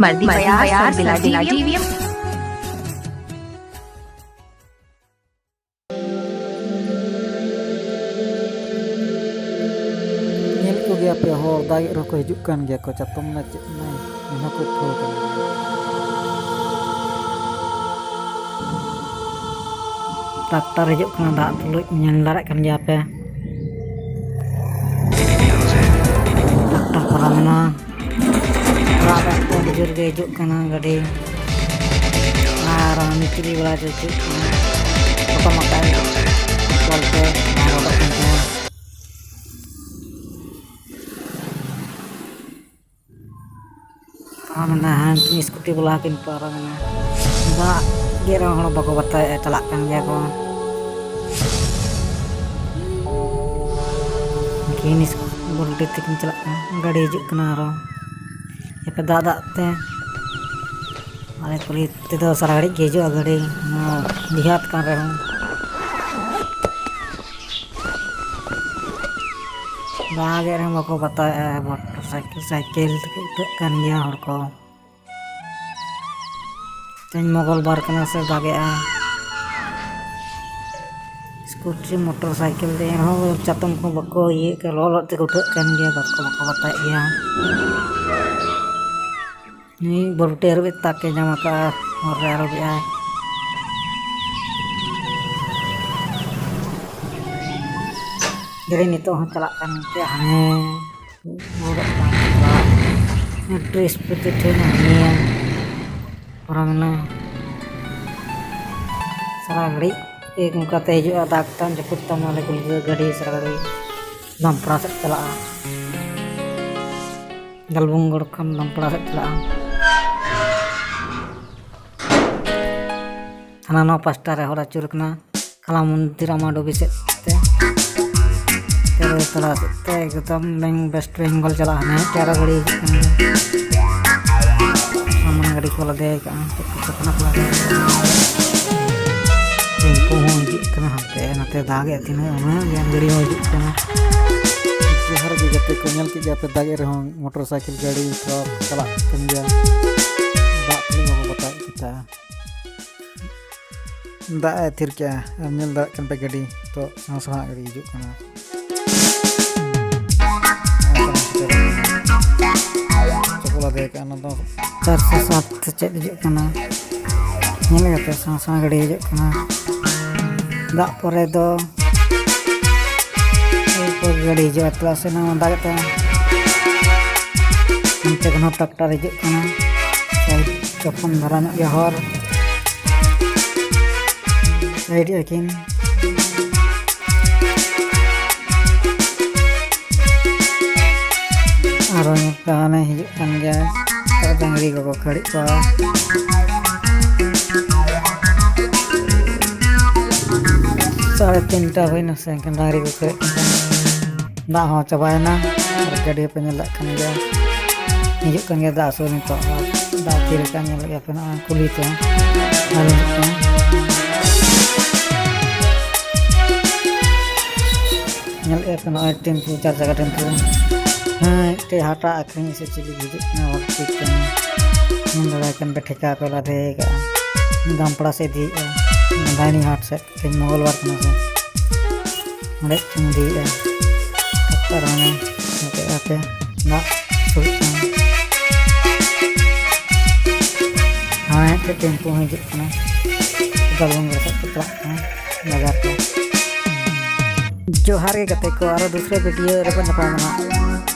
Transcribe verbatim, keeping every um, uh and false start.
Mardi ᱵᱟᱭᱟᱨ ᱥᱟᱨᱵᱤᱞᱟ TV. ᱧᱮᱞ ᱠᱚᱜᱮᱭᱟ ᱯᱮ, ᱦᱚᱲ ᱫᱟᱜᱮᱫ ᱨᱮᱦᱚᱸ ᱠᱚ ᱦᱤᱡᱩᱜ ᱠᱟᱱ ᱜᱮᱭᱟ ᱠᱚ᱾ ᱪᱟᱛᱚᱢ ᱨᱮᱱᱟᱜ ᱪᱮᱫ ᱱᱟᱭ, ᱚᱱᱟ ᱠᱚ ᱩᱴᱷᱟᱹᱣ ᱠᱟᱱᱟ᱾ ᱴᱨᱟᱠᱴᱟᱨ ᱦᱤᱡᱩᱜ ᱠᱟᱱᱟ ᱫᱟᱜ ᱛᱩᱞᱩᱡ, ᱧᱮᱞ ᱫᱟᱲᱮᱭᱟᱜ ᱠᱟᱱ ᱜᱮᱭᱟ ᱯᱮ᱾ ᱴᱨᱟᱠᱴᱟᱨ ᱯᱟᱨᱚᱢᱮᱱᱟ᱾ ᱫᱟᱜ ᱫᱟᱜ ᱛᱮ ᱟᱹᱰᱤ ᱡᱳᱨ ᱜᱮ ᱦᱤᱡᱩᱜ ᱠᱟᱱᱟ ᱜᱟᱹᱰᱤ᱾ ᱟᱨ ᱢᱤᱥᱛᱨᱤ ᱵᱟᱞᱟ ᱦᱤᱡᱩᱜ ᱠᱟᱱᱟ᱾ ᱯᱚᱴᱚᱢ ᱟᱠᱟᱫ ᱟᱭ ᱵᱚᱞ ᱛᱮ ᱵᱟᱝ ᱨᱚᱲᱚᱜ ᱠᱟᱱ ᱛᱟᱭᱟ᱾ ᱯᱟᱨᱚᱢᱮᱱᱟ, ᱦᱟᱱ ᱥᱠᱩᱴᱤ ᱵᱟᱞᱟ ᱦᱚᱸᱠᱤᱱ ᱯᱟᱨᱚᱢᱮᱱᱟ᱾ ᱫᱟᱜ ᱜᱮ ᱨᱮᱦᱚᱸ ᱦᱚᱲ ᱵᱟᱠᱚ ᱵᱟᱛᱟᱣᱮᱫᱼᱟ, ᱪᱟᱞᱟᱜ ᱠᱟᱱ ᱜᱮᱭᱟ ᱠᱚ᱾ ᱩᱱᱠᱤᱱ ᱵᱚᱞᱴᱤ ᱛᱮᱠᱤᱱ ᱪᱟᱞᱟᱜ ᱠᱟᱱᱟ, ᱜᱟᱹᱰᱤ ᱦᱤᱡᱩᱜ ᱠᱟᱱᱟ ᱟᱨᱚ᱾ ᱮᱯᱮ ᱫᱟᱜ ᱫᱟᱜ ᱛᱮ ᱟᱞᱮ ᱠᱩᱞᱦᱤ ᱛᱮᱫᱚ ᱥᱟᱨᱟ ᱜᱷᱟᱹᱲᱤᱡ ᱜᱮ ᱦᱤᱡᱩᱜᱼᱟ ᱜᱟᱹᱰᱤ, ᱱᱚᱣᱟ ᱰᱤᱦᱟᱹᱛ ᱠᱟᱱ ᱨᱮᱦᱚᱸ᱾ ᱫᱟᱜᱮᱫ ᱨᱮᱦᱚᱸ ᱵᱟᱠᱚ ᱵᱟᱛᱟᱣᱮᱫᱼᱟ, ᱢᱚᱴᱚᱨ ᱥᱟᱭᱠᱮᱞ, ᱥᱟᱭᱠᱮᱞ ᱛᱮᱠᱚ ᱩᱴᱷᱟᱹᱜ ᱠᱟᱱ ᱜᱮᱭᱟ ᱦᱚᱲ ᱠᱚ᱾ ᱛᱮᱦᱮᱧ ᱢᱚᱝᱜᱚᱞ ᱵᱟᱨ ᱠᱟᱱᱟ ᱥᱮ ᱫᱟᱜᱮᱜᱼᱟ᱾ ᱥᱠᱩᱴᱤ, ᱢᱚᱴᱚᱨ ᱥᱟᱭᱠᱮᱞ ᱛᱮ ᱮᱱᱦᱚᱸ ᱪᱟᱛᱚᱢ ᱠᱚ ᱵᱟᱠᱚ ᱤᱭᱟᱹᱭᱮᱫ ᱠᱟᱱ, ᱞᱚᱦᱚᱫ ᱞᱚᱦᱚᱫ ᱛᱮᱠᱚ ᱩᱴᱷᱟᱹᱜ ᱠᱟᱱ ᱜᱮᱭᱟ, ᱵᱟᱠᱚ, ᱵᱟᱠᱚ ᱵᱟᱛᱟᱣᱮᱫ ᱜᱮᱭᱟ᱾ ᱱᱩᱭ ᱵᱟᱹᱨᱩᱴᱮ ᱟᱹᱨᱩᱵ ᱮ ᱛᱟᱠᱮ ᱧᱟᱢ ᱟᱠᱟᱫᱼᱟ, ᱦᱚᱨ ᱨᱮ ᱟᱹᱨᱩᱵᱮᱜᱼᱟᱭ᱾ ᱜᱟᱹᱰᱤ ᱱᱤᱛᱚᱜ ᱦᱚᱸ ᱪᱟᱞᱟᱜ ᱠᱟᱱ ᱜᱮᱭᱟ, ᱦᱟᱱᱮ ᱨᱩᱣᱟᱹᱲᱚᱜ ᱠᱟᱱ ᱜᱮᱭᱟ᱾ ᱰᱨᱮᱥ ᱯᱮ ᱯᱤᱴᱷᱟᱹ ᱧᱟᱢ ᱜᱮᱭᱟ᱾ ᱯᱚᱨᱟ ᱢᱮᱱᱟᱭᱟ᱾ ᱥᱟᱨᱟ ᱜᱷᱟᱹᱲᱤᱡ ᱜᱮ ᱚᱱᱠᱟᱛᱮ ᱦᱤᱡᱩᱜᱼᱟ, ᱫᱟᱜᱽ ᱛᱟᱢ, ᱡᱟᱹᱯᱩᱫ ᱛᱟᱢ, ᱟᱞᱮ ᱠᱩᱞᱦᱤ ᱨᱮ ᱜᱟᱹᱰᱤ ᱥᱟᱨᱟ ᱜᱷᱟᱹᱲᱤᱡ ᱫᱟᱢᱯᱟᱲᱟ ᱥᱮᱫ ᱪᱟᱞᱟᱜᱼᱟ᱾ ᱫᱟᱞᱵᱩᱝᱜᱚᱲ ᱠᱷᱚᱱ ᱫᱟᱢᱯᱟᱲᱟ ᱥᱮᱫ ᱪᱟᱞᱟᱜᱼᱟ᱾ ᱦᱟᱱᱟ ᱱᱚᱣᱟ ᱯᱟᱥᱴᱟ ᱨᱮ ᱦᱚᱨ ᱟᱹᱪᱩᱨ ᱠᱟᱱᱟ᱾ ᱠᱟᱞᱟ ᱢᱚᱱᱫᱤᱨ ᱟᱢᱟᱰᱚᱵᱤ ᱥᱮᱫ ᱛᱮ, ᱛᱮᱨᱚ ᱛᱟᱞᱟ ᱥᱮᱫ ᱛᱮ ᱮᱠᱫᱚᱢ ᱵᱮᱝ-, ᱣᱮᱥᱴ ᱵᱮᱝᱜᱚᱞ ᱪᱟᱞᱟᱜᱼᱟ᱾ ᱦᱟᱱᱮ ᱴᱮᱨᱚ ᱜᱟᱹᱰᱤ ᱦᱤᱡᱩᱜ ᱠᱟᱱᱟ᱾ ᱥᱟᱢᱟᱱ ᱜᱟᱹᱰᱤ ᱠᱚ ᱞᱟᱫᱮ ᱟᱠᱟᱫᱼᱟ᱾ ᱪᱮᱫ ᱠᱚᱪᱚ ᱠᱷᱚᱱᱟᱜ ᱠᱚ ᱞᱟᱫᱮ ᱟᱠᱟᱫᱼᱟ᱾ ᱴᱮᱢᱯᱩ ᱦᱚᱸ ᱦᱤᱡᱩᱜ ᱠᱟᱱᱟ᱾ ᱦᱟᱱᱛᱮ ᱱᱟᱛᱮ ᱫᱟᱜᱮᱫ ᱛᱤᱱᱟᱹᱜ, ᱩᱱᱟᱹᱜ ᱜᱟᱱ ᱜᱟᱹᱰᱤ ᱦᱚᱸ ᱦᱤᱡᱩᱜ ᱠᱟᱱᱟ᱾ ᱡᱚᱦᱟᱨ ᱜᱮ ᱜᱟᱛᱮ ᱠᱚ, ᱧᱮᱞ ᱠᱮᱫ ᱜᱮᱭᱟ ᱯᱮ ᱫᱟᱜᱮᱫ ᱨᱮᱦᱚᱸ ᱢᱚᱴᱚᱨ ᱥᱟᱭᱠᱮᱞ, ᱜᱟᱹᱰᱤ, ᱴᱨᱟᱠ ᱪᱟᱞᱟᱜ ᱠᱟᱱ ᱜᱮᱭᱟ᱾ ᱫᱟᱜ ᱮ ᱛᱷᱤᱨ ᱠᱮᱜᱼᱟ᱾ ᱟᱨ ᱧᱮᱞ ᱫᱟᱲᱮᱭᱟᱜ ᱠᱟᱱ ᱯᱮ, ᱜᱟᱹᱰᱤ ᱛᱚ ᱥᱟᱶ ᱥᱟᱶ ᱜᱟᱹᱰᱤ ᱦᱤᱡᱩᱜ ᱠᱟᱱᱟ᱾ ᱪᱚᱯᱚᱞ ᱞᱟᱫᱮ ᱠᱟᱜᱼᱟ ᱚᱱᱟ ᱫᱚ᱾ ᱪᱟᱨᱥᱚ ᱥᱟᱛ ᱥᱮ ᱪᱮᱫ ᱦᱤᱡᱩᱜ ᱠᱟᱱᱟ, ᱧᱮᱞ ᱠᱟᱛᱮ ᱥᱟᱶ ᱥᱟᱶ ᱜᱟᱹᱰᱤ ᱦᱤᱡᱩᱜ ᱠᱟᱱᱟ᱾ ᱫᱟᱜ ᱯᱚᱨᱮ ᱫᱚ ᱮᱨᱯᱚᱨ ᱜᱟᱹᱰᱤ ᱦᱤᱡᱩᱜᱼᱟ, ᱪᱮᱫᱟᱜ ᱥᱮ ᱱᱚᱣᱟ ᱫᱟᱜ ᱛᱮ᱾ ᱚᱱᱛᱮ ᱠᱷᱚᱱ ᱦᱚᱸ ᱴᱨᱟᱠᱴᱟᱨ ᱦᱤᱡᱩᱜ ᱠᱟᱱᱟ, ᱥᱟᱭᱤᱰ ᱪᱚᱯᱚᱱ ᱫᱷᱟᱨᱟ ᱧᱚᱜ ᱜᱮᱭᱟ ᱦᱚᱨ᱾ ᱥᱟᱭᱤᱰ ᱟᱹᱠᱤᱱ᱾ ᱟᱨᱚ ᱧᱮᱞ ᱯᱮ, ᱦᱟᱱᱮ ᱦᱤᱡᱩᱜ ᱠᱟᱱ ᱜᱮᱭᱟ ᱰᱟᱝᱨᱤ ᱠᱚᱠᱚ ᱠᱷᱟᱹᱲᱮᱫ ᱠᱚᱣᱟ᱾ ᱥᱟᱲᱮ ᱛᱤᱱᱴᱟ ᱦᱩᱭᱱᱟ ᱥᱮ, ᱮᱱᱠᱷᱟᱱ ᱰᱟᱝᱨᱤ ᱠᱚ ᱠᱷᱟᱹᱲᱮᱫ ᱠᱚᱣᱟ᱾ ᱫᱟᱜ ᱦᱚᱸ ᱪᱟᱵᱟᱭᱮᱱᱟ᱾ ᱟᱨ ᱜᱟᱹᱰᱤ ᱯᱮ ᱧᱮᱞ ᱫᱟᱲᱮᱭᱟᱜ ᱠᱟᱱ ᱜᱮᱭᱟ, ᱦᱤᱡᱩᱜ ᱠᱟᱱ ᱜᱮᱭᱟ ᱫᱟᱜ ᱥᱩᱨ ᱱᱤᱛᱚᱜ᱾ ᱟᱨ ᱫᱟᱜ ᱛᱤᱨᱮ ᱠᱟᱜ ᱧᱮᱞ ᱜᱮᱭᱟ ᱯᱮ ᱱᱚᱜᱼᱚᱭ ᱠᱩᱞᱦᱤ ᱛᱮ᱾ ᱟᱨ ᱦᱤᱡᱩᱜ ᱠᱟᱱᱟ᱾ ᱧᱮᱞᱮᱫᱼᱟ ᱯᱮ ᱱᱚᱜᱼᱚᱭ ᱴᱮᱢᱯᱩ, ᱪᱟᱨ ᱪᱟᱠᱟ ᱴᱮᱢᱯᱩ᱾ ᱦᱮᱸ, ᱢᱤᱫᱴᱮᱡ ᱦᱟᱴᱟᱜ ᱟᱹᱠᱷᱨᱤᱧ ᱥᱮ ᱪᱤᱞᱤ ᱦᱤᱡᱩᱜ ᱠᱟᱱᱟ, ᱦᱚᱲ ᱴᱷᱤᱠ ᱠᱟᱱᱟ᱾ ᱧᱮᱞ ᱫᱟᱲᱮᱭᱟᱜ ᱠᱟᱱ ᱯᱮ, ᱴᱷᱮᱠᱟ ᱠᱚ ᱞᱟᱫᱮ ᱠᱟᱜᱼᱟ᱾ ᱫᱟᱢᱯᱲᱟ ᱥᱮᱫ ᱤᱫᱤᱭᱮᱫᱼᱟ, ᱵᱟᱹᱨᱱᱤ ᱦᱟᱴ ᱥᱮᱫ᱾ ᱛᱮᱦᱮᱧ ᱢᱚᱝᱜᱚᱞᱵᱟᱨ ᱠᱟᱱᱟ ᱥᱮ, ᱚᱸᱰᱮ ᱠᱷᱚᱱ ᱤᱫᱤᱭᱮᱫᱼᱟ᱾ ᱴᱨᱟᱠᱴᱟᱨ ᱦᱟᱱᱮ ᱱᱚᱛᱮ ᱟᱯᱮ ᱫᱟᱜ ᱥᱩᱨᱩᱜ ᱠᱟᱱᱟ᱾ ᱦᱮᱸ, ᱢᱤᱫᱴᱮᱡ ᱴᱮᱢᱯᱩ ᱦᱚᱸ ᱦᱤᱡᱩᱜ ᱠᱟᱱᱟ᱾ ᱫᱟᱞᱵᱚᱝᱜᱟ ᱥᱮᱫ ᱠᱚ ᱪᱟᱞᱟᱜ ᱠᱟᱱᱟ ᱵᱟᱡᱟᱨ ᱠᱚ᱾ ᱡᱚᱦᱟᱨ ᱜᱮ ᱜᱟᱛᱮ ᱠᱚ, ᱟᱨᱚ ᱫᱩᱥᱨᱟᱹ ᱵᱷᱤᱰᱤᱭᱳ ᱨᱮᱵᱚᱱ ᱧᱟᱯᱟᱢᱟ ᱱᱟᱦᱟᱜ᱾